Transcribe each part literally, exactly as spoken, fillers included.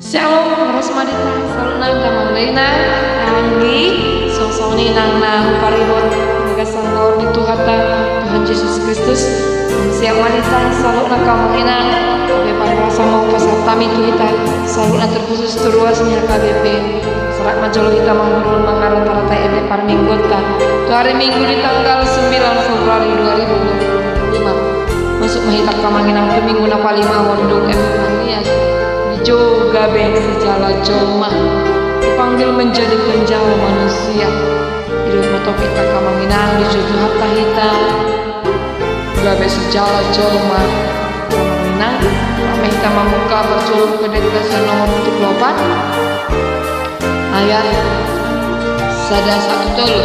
Syalom, horas ma di hita saluhutna, damang dainang, anggi, suang songon i nang na huparibot di bagasan goar ni Tuhanta, Tuhan Jesus Kristus. Siap ma di hita saluhutna, damang dainang, gabe parumaen ma hupasahat hami tu hita saluhutna, terkhusus tu ruas ni H K B P. Sahat ma jolo hita mangulahon, mangarantoan hata ende parmingguonta tu hari Minggu di tanggal sembilan Februari dua ribu dua puluh lima. Masuk ma hita, damang dainang, tu Minggu na palima, gondang Evangelia. Di jou gabe sijala jolma, dipanggil menjadi penjamah manusia. Didok ma topikta, damang dainang, di jou hata hita gabe sijala jolma. Damang dainang, mari hita mambuka, parjolo Pelean Tuhan nomor pitu pulu opat, ayat sada sahat tu tolu.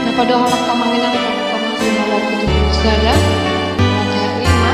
Na padohon, damang dainang, tu hata si nomor pitu pulu sada, ayat lima.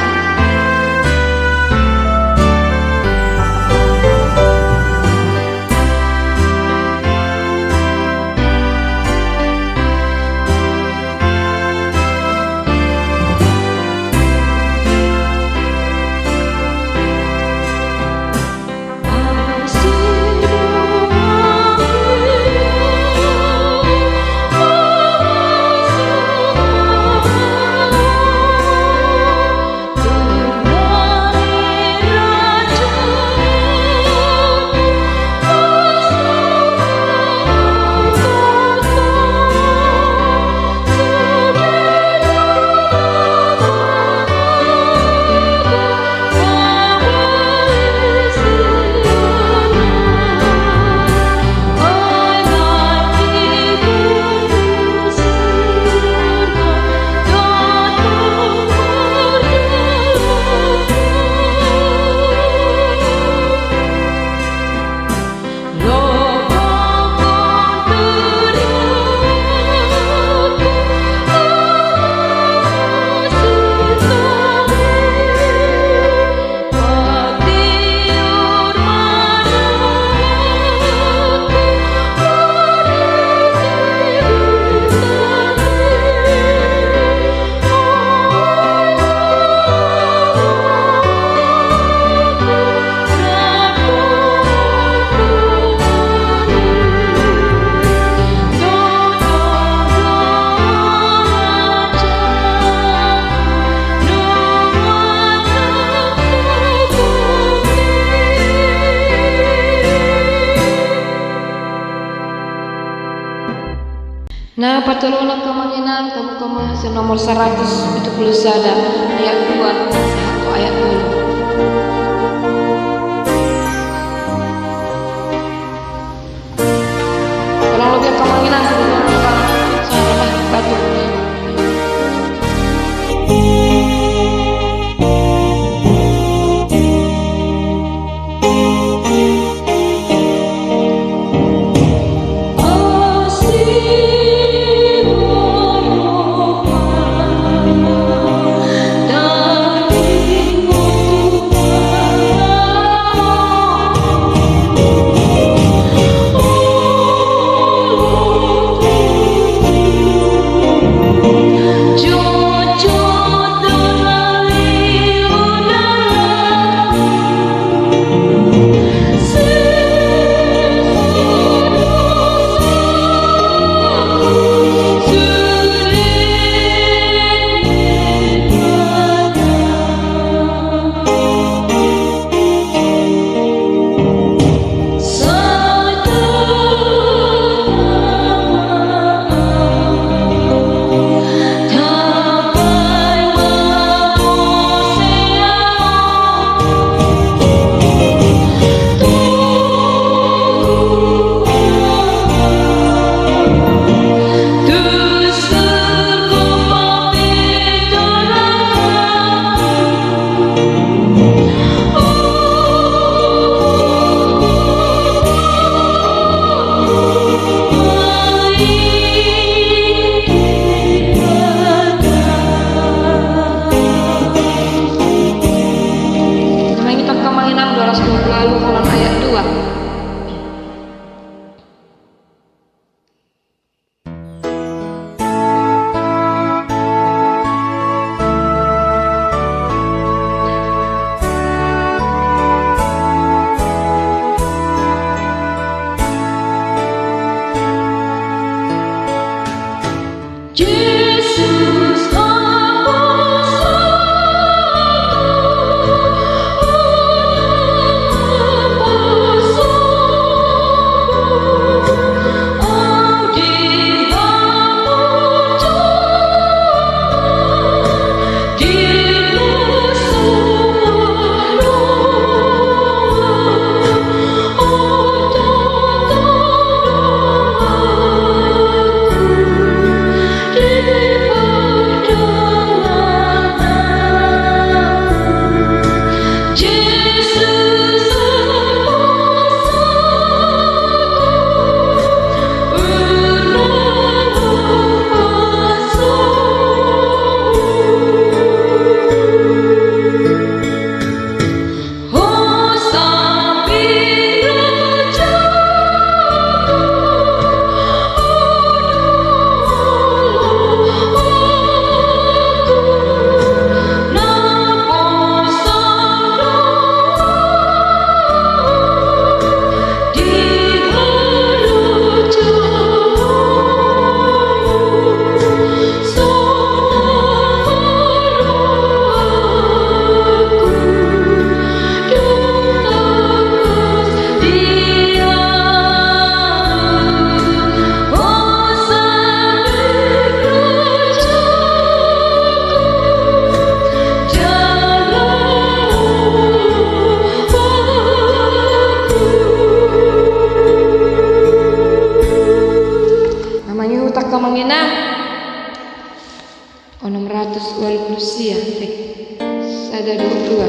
Na patoluhon, damang dainang, tabuka ma sian nomor saratus pitu pulu sada, ayat dua sahat tu ayat tolu. Kurang lebih, damang dainang, kurang lebih, suara lah, batuk. Amang inang, hutangka amang inang. Onom ratus ualu pulu sia, eh, sada dua dua.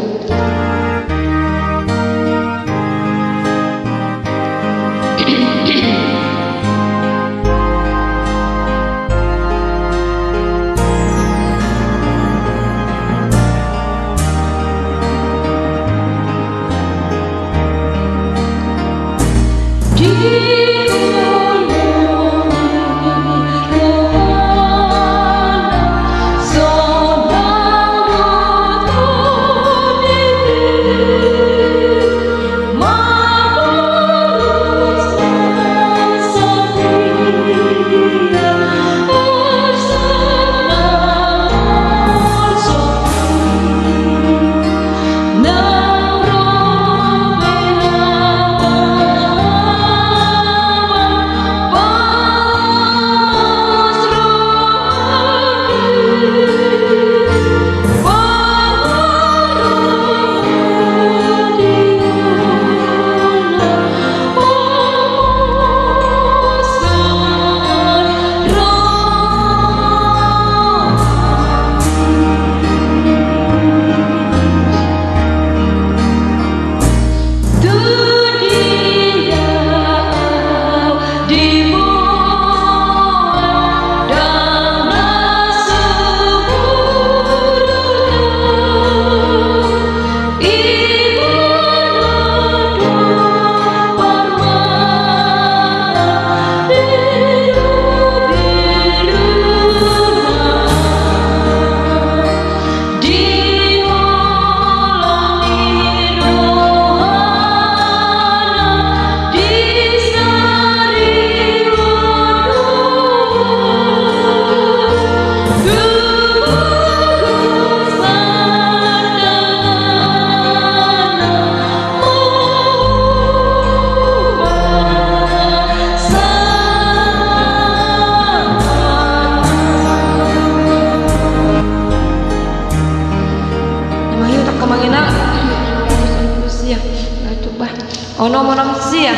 Onom onom sia.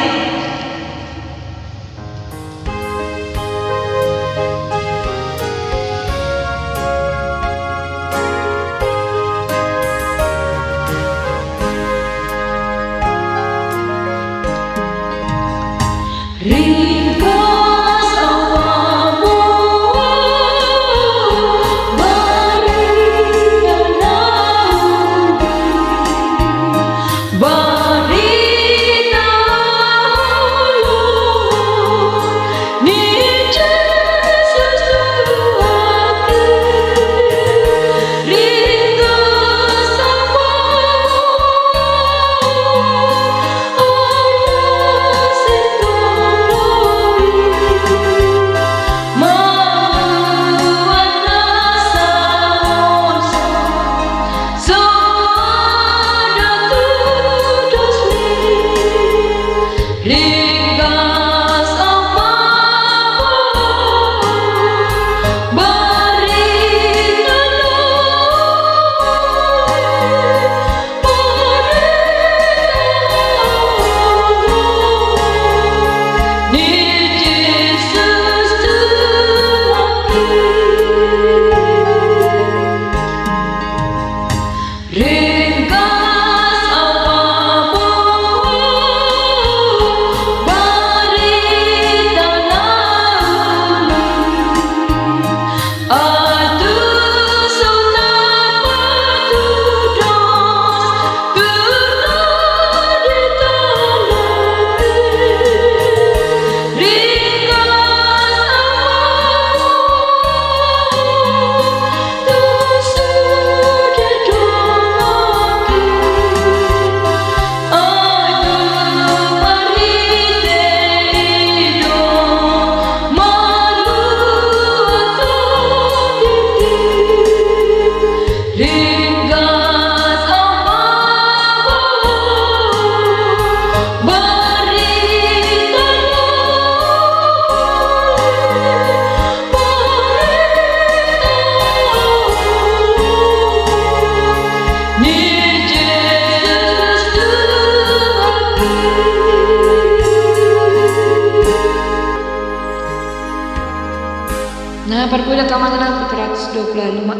Tujuh ratus dua puluh lima.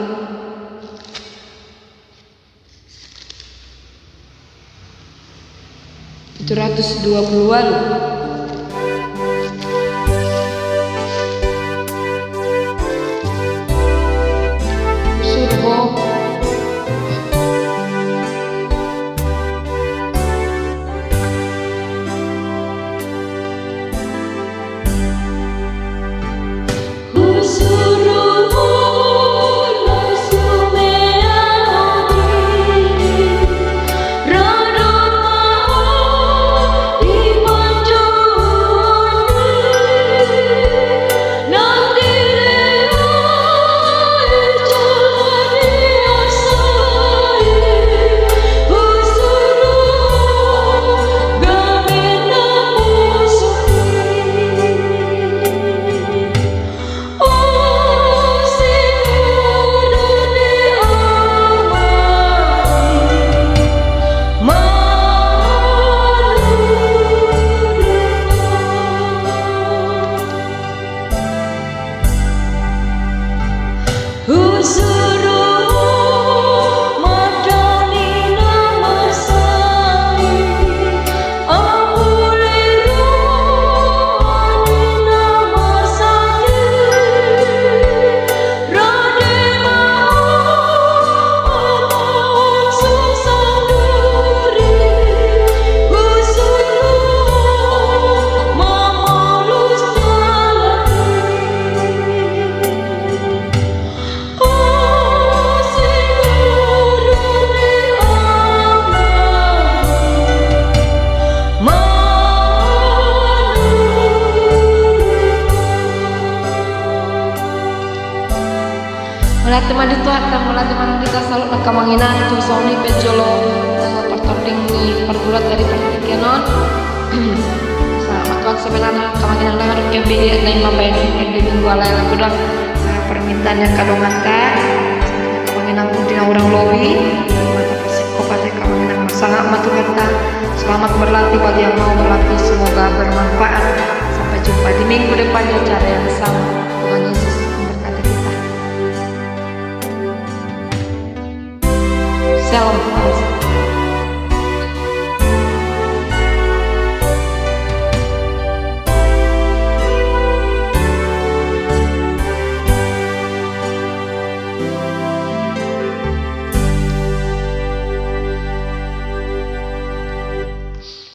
Tujuh ratus dua puluh walu. Surbo. Mauliate ma di Tuhanta, mauliate ma di hita saluhutna amang inang, tu songon i pe jolo, eh, partording ni parguruan dari partingkian on. Selamat on sebenarna amang inang, na adong ke bege na ima baen di minggu alai ala godang, eh, permintaan ni angka donganta. Amang inang pun tina urang lobi, mata persikopat ya amang inang, sangap ma Tuhanta. Selamat berlatih bagi yang mau berlatih, semoga bermanfaat. Sampai jumpa di minggu depan di acara yang sama. Tuhan Yesus memberkati kita. Shalom.